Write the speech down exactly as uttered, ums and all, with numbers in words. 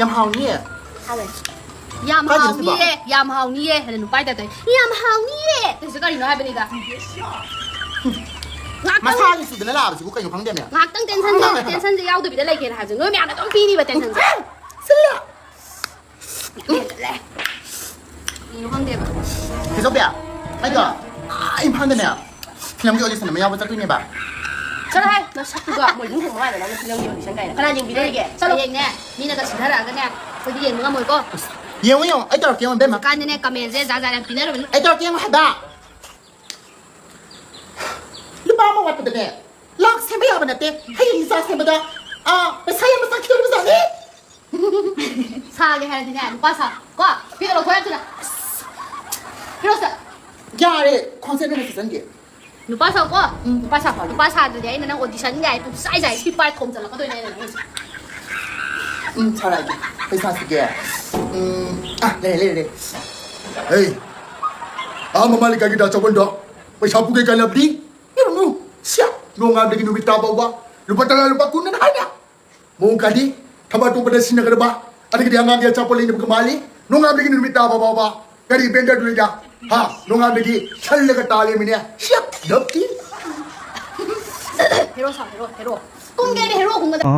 ꯌꯥꯝ ꯍꯥꯎꯅꯤꯌꯦ꯫ ꯍꯥꯎꯋꯦ꯫ ꯌꯥꯝ ꯀꯥꯏꯗꯩꯅꯣ ꯁꯤꯕꯣ? ꯍꯥꯎꯅꯤꯌꯦ, ꯌꯥꯝ ꯍꯥꯎꯅꯤꯌꯦ ꯍꯥꯏꯅ ꯅꯨꯄꯥꯏ ꯇꯥꯏꯞꯇ꯫ ꯌꯥꯝ ꯍꯥꯎꯅꯤꯌꯦ ꯇꯧꯔꯤꯁꯦ ꯀꯔꯤꯅꯣ ꯍꯥꯏꯕꯅꯤꯗ꯫ ꯉꯥꯛꯇꯪ ꯃꯁꯥꯒꯤ ꯁꯨꯗꯅ ꯂꯥꯛꯑꯕꯁꯤꯕꯨ ꯀꯩꯅꯣ ꯈꯪꯗꯦꯃꯦ꯫ ꯉꯥꯛꯇꯪ tension ꯁꯦ, tension ꯁꯦ ꯌꯥꯎꯗꯕꯤꯗ ꯂꯩꯒꯦꯅ ꯍꯥꯏꯕꯁꯦ ꯅꯣꯏ ꯃꯌꯥꯝꯅ ꯑꯗꯨꯝ ꯄꯤꯔꯤꯕ tension ꯁꯦ꯫ ꯁꯤꯜꯂꯦ꯫ ꯀꯔꯤꯅꯣ ꯈꯪꯗꯦꯕ꯫ ꯐꯦꯖꯣꯝꯕꯤ, ꯑꯩꯗꯣ, ꯑꯥ, ꯏꯝꯐꯥꯜꯗꯅꯦ, ꯐꯤꯂꯝꯒꯤ audition ꯑꯃ ꯌꯥꯎꯕ ꯆꯠꯇꯣꯏꯅꯦꯕ꯫ ꯆꯠꯂꯣꯍꯦ, ꯅꯁꯛꯇꯨꯒ꯫ ꯃꯣꯏ ꯌꯨꯝ ꯊꯣꯡꯕ ꯃꯥꯜꯂꯦ, ꯅꯪꯅ ꯐꯤꯂꯝꯒꯤ audition ꯀꯥꯏꯅ꯫ ꯀꯅꯥ ꯌꯦꯡꯕꯤꯗꯣꯔꯤꯒꯦ? ꯆꯠꯂꯣ꯫ ꯍꯌꯦꯡꯅꯦ, ꯃꯤꯅꯒ ꯁꯤꯊꯔꯛꯑꯒꯅꯦ, ꯑꯩꯈꯣꯏꯗꯤ ꯌꯦꯡꯕ ꯉꯝꯃꯣꯏꯀꯣ꯫ ꯌꯦꯡꯉꯨ, ꯌꯦꯡꯉꯨ, ꯑꯩ ꯇꯧꯔꯛꯀꯦ, ꯌꯦꯡꯉꯨ, ꯏꯕꯦꯝꯃ꯫ ꯍꯧꯖꯤꯛꯀꯥꯟꯗꯤꯅꯦ, comment ꯁꯦ ꯖꯥꯠ ꯖꯥꯠ ꯌꯥꯝ ꯄꯤꯅꯔꯕꯅꯤ꯫ ꯑꯩ ꯇꯧꯔꯛꯀꯦ, ꯌꯦꯡꯉꯨ ꯍꯥꯏꯕ꯫ ꯂꯨꯄꯥ ꯑꯃ ꯋꯥꯠꯄꯗꯅꯦ, ꯂꯥꯛ ꯁꯦꯝꯕ ꯌꯥꯕ ꯅꯠꯇꯦ꯫ ꯍꯌꯦꯡ ꯏꯆꯥ ꯁꯦꯝꯕꯗ, ꯑꯥ, ꯄꯩꯁꯥ ꯌꯥꯝ ꯆꯪꯈꯤꯗꯧꯔꯤꯕꯖꯥꯠꯅꯤ꯫ ꯁꯥꯒꯦ ꯍꯥꯏꯔꯗꯤꯅꯦ, ꯂꯨꯄꯥ ꯁꯥ꯫ ꯀꯣ? ꯐꯤꯗꯣ ꯂꯧꯊꯣꯛ ꯌꯥꯝ ꯊꯨꯅ꯫ ꯐꯤꯔꯣꯜꯁꯦ꯫ ꯌꯥꯔꯦ, ꯈ꯭ꯋꯥꯡꯁꯦꯠ ꯑꯣꯏꯅ ꯁꯦꯠꯆꯟꯒꯦ꯫ ꯂꯨꯄꯥ ꯁꯥꯎꯀꯣ? ꯎꯝ, ꯂꯨꯄꯥ ꯁꯥꯎ꯫ ꯂꯨꯄꯥ ꯁꯥꯗ꯭ꯔꯗꯤ ꯑꯩꯅ ꯅꯪ audition ꯌꯥꯏ ꯄꯨꯡꯆꯥꯏ ꯆꯥꯏ꯫ ꯁꯤ ꯄꯥꯏ ꯈꯣꯝ ꯆꯠꯂꯛꯀꯗꯣꯏꯅꯦ ꯑꯩꯅ ꯅꯪ ꯍꯧꯖꯤꯛ꯫ ꯎꯝ, ꯁꯥꯔꯛꯑꯒꯦ꯫ ꯄꯩꯁꯥꯁꯤꯗꯤ꯫ ꯎꯝ, ꯑꯥ, ꯂꯩꯔꯦ, ꯂꯩꯔꯦ, ꯂꯩꯔꯦ꯫ ꯍꯦ, ꯑꯥ, ꯃꯃꯥ ꯂꯩꯀꯥꯏꯒꯤ ꯗꯥ ꯆꯥꯎꯕꯟꯗꯣ ꯄꯩꯁꯥ ꯄꯨꯒꯦ ꯀꯥꯏꯅꯕꯗꯤ? ꯌꯦꯔꯨꯝꯅꯨ꯫ ꯁꯤꯌꯥ, ꯅꯣꯡꯉꯥꯟꯕꯗꯒꯤ ꯅꯨꯃꯤꯠ ꯇꯥ ꯐꯥꯎꯕ ꯂꯨꯄꯥ ꯇꯔꯥ, ꯂꯨꯄꯥ ꯀꯨꯟ ꯑꯅ ꯍꯥꯏꯅ꯫ ꯃꯑꯣꯡ ꯀꯥꯗꯤ, ꯊꯕꯛ ꯑꯇꯣꯞꯄꯗ ꯁꯤꯖꯤꯟꯅꯒꯗꯕ, ꯑꯗꯒꯤꯗꯤ ꯑꯉꯥꯡꯒꯤ ꯑꯆꯥꯄꯣꯠ ꯂꯩꯅꯕꯒ ꯃꯥꯜꯂꯤ꯫ ꯅꯣꯡꯉꯥꯟꯕꯗꯒꯤ ꯅꯨꯃꯤꯠ ꯇꯥ ꯐꯥꯎꯕ ꯀꯔꯤ ꯕꯦꯟꯗꯔꯗꯨ ꯂꯩꯗ? ꯍꯥ? ꯅꯣꯡꯉꯥꯟꯕꯗꯒꯤ ꯁꯜꯂꯒ ꯇꯥ ꯂꯩꯔꯝꯃꯤꯅꯦ꯫ ꯁꯤꯌꯥ, ꯗꯞꯇꯤ꯫ ꯍꯦꯔꯣ ꯁꯥꯎ, ꯍꯦꯔꯣ, ꯍꯦꯔꯣ꯫ ꯀꯨꯝꯒꯦꯗꯤ ꯍꯦꯔꯣ ꯀꯨꯝꯒꯗꯕ꯫